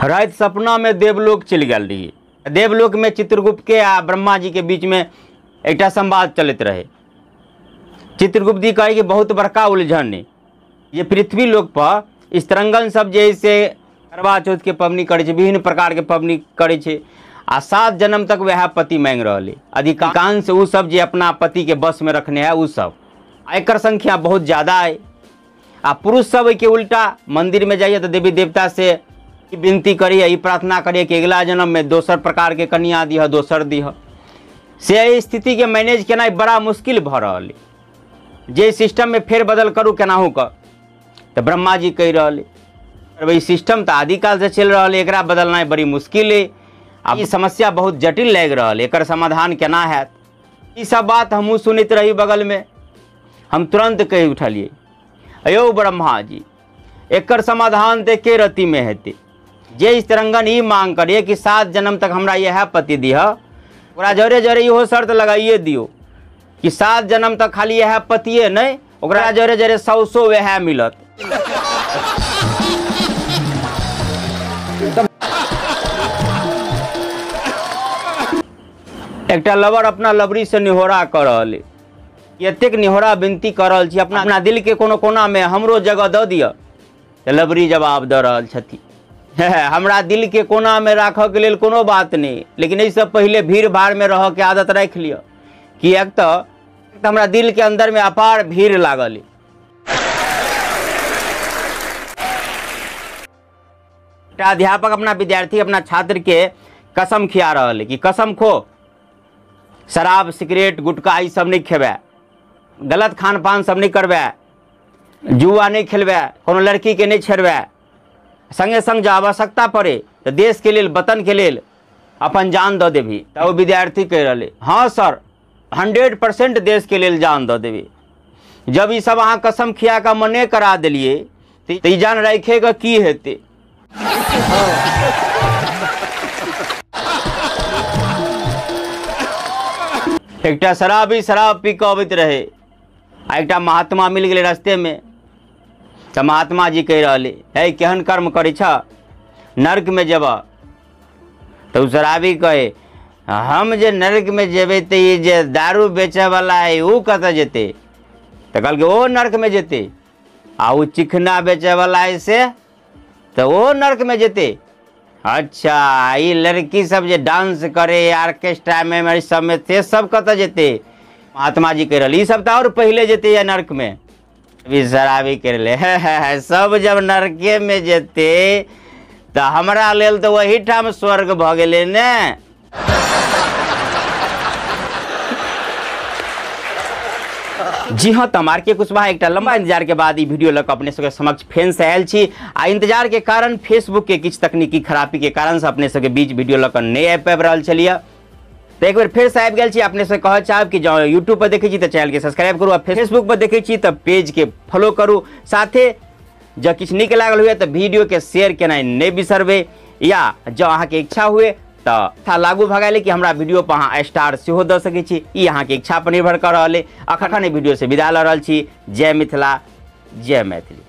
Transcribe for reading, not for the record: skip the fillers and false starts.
राति सपना में देवलोक चलि गेल रही। देवलोक में चित्रगुप्त के आ ब्रह्मा जी के बीच में एकटा संवाद चलैत रहे। चित्रगुप्त जी कहे कि बहुत बड़का उलझन है ये पृथ्वी लोक पर स्त्रंगन सब जे से करवा चौथ के पबनी करै छै, विभिन्न प्रकार के पबनी करै छै आ 7 जन्म तक वएह पति मांगि रहल है। अधिकांश ओ सब जे अपना पति के बस में रखने है ओ सब, एकर संख्या बहुत ज़्यादा है। आ पुरुष सब के उल्टा मंदिर में जाइए तो देवी देवता से विनती करिए, ई प्रार्थना करिए कि अगला जन्म में दोसर प्रकार के कन्या दिह, दोसर दिह। से एहि स्थिति के मैनेज केनाइ बड़ा मुश्किल भऽ रहल है। जे सिस्टम में फेर बदल करू केनाहू कऽ, तऽ ब्रह्मा जी कहि रहल है सिस्टम तऽ आदिकाल से चलि रहल है, एकरा बदलनाइ बड़ी मुश्किल है। आ ई समस्या बहुत जटिल लागि रहल है, एकर समाधान केना हैत। ई सब बात हमहूँ सुनैत रही बगल में। हम तुरंत कहि उठलियै, अयो ब्रह्मा जी, एकर समाधान तऽ एके रत्तीमे हेतै। जे स्त्रंगन ई मांग करिए कि 7 जन्म तक हमरा इएह पति दिह, ओकरा जरे जरे इहो शर्त लगाइए दियौ कि 7 जन्म तक खाली इएह पतिए नहि, ओकरा जरे जरे 100 वएह मिलत। एकटा लवर अपना लवरी से निहोरा कऽ रहल है, एतेक निहोरा विनती कऽ रहल छी, अपना अपना दिल के कोनो कोना में हमरो जगह दऽ दिअ। तऽ लवरी जवाब दऽ रहल छथि, हमरा दिल के कोना में राखऽ के लेल कोनो बात नहीं, लेकिन एहिसँ पहिले भीड़ भाड़ में रहऽ के आदत राखि लिअ, किएक तऽ हमरा दिल के अंदर में अपार भीड़ लागल। एकटा अध्यापक अपना विद्यार्थी अपना छात्र के कसम खिया रहल है कि कसम खो, शराब सिगरेट गुटखा ई सब नहीं खेबै, गलत खान पान सब नहीं करबै, जुआ नहीं खेलबै, कोनो लड़की के नहीं छेड़बै, संगे संग जो आवश्यकता पड़े तो देश के लेल वतन के लेल अपन जान दऽ देबही। तऽ ओ विद्यार्थी कहि रहलै, हाँ सर, 100% देश के लेल जान दऽ देबी। जब ई सब अहाँ कसम खिया कऽ मने करा देलियै तऽ ई जान राखे कऽ की हेतै। एकटा शराबी शराब पी कऽ अबैत रहे आ एकटा महात्मा मिल गेलै रस्ते में। तऽ महात्मा जी कहि रहल है, केहन कर्म करै छ, नर्क में जेबह। तऽ ओ शराबी कहे, हम जे नर्क में जेबै तऽ ई जे दारू बेचैवला है ओ कतऽ जेतै? तऽ कहलकै ओ नर्क में जेतै। आ ओ चिकना बेचैवला है से तऽ ओ नर्क में जेतै। अच्छा, ई लड़की सब जे डांस करे ऑर्केस्ट्रा में सब में से सब कतऽ जेतै? महात्मा जी कहि रहल, ई सब तऽ और पहिले जेतै या नर्क में। अभी शराबी कहि रहलै, हे सब जब नरके में जेतै तऽ हमरा लेल तऽ वही ठाम स्वर्ग भऽ गेलै ने। जी हाँ, तऽ हम आर के कुशवाहा एकटा लंबा इंतजार के बाद ई वीडियो लऽ कऽ अपने सबके समक्ष फेन से आयल छी। आ इंतजार के कारण फेसबुक के किछु तकनीकी खराबी के कारण से अपने सबके बीच वीडियो लऽ कऽ नहि आबि पाबि रहल छलियै। तऽ एक बेर फेर से आबि गेल छी। अपने से कहऽ चाहब कि जँ यूट्यूब पर देखै छी तऽ चैनल के सब्सक्राइब करू आ फेसबुक पर देखै छी तऽ पेज के फॉलो करू। साथे जँ किछु नीक लागल हुए तऽ वीडियो के शेयर केनाइ नहि बिसरबै, या जँ अहाँके इच्छा हुए तऽ लागू भऽ गेलै कि हमरा वीडियो पर अहाँ स्टार सेहो दऽ सकै छी। ई अहाँके इच्छा पर निर्भर कऽ रहल अइ। अखन एहि वीडियो से विदा लऽ रहल छी। जय मिथिला, जय मैथिली।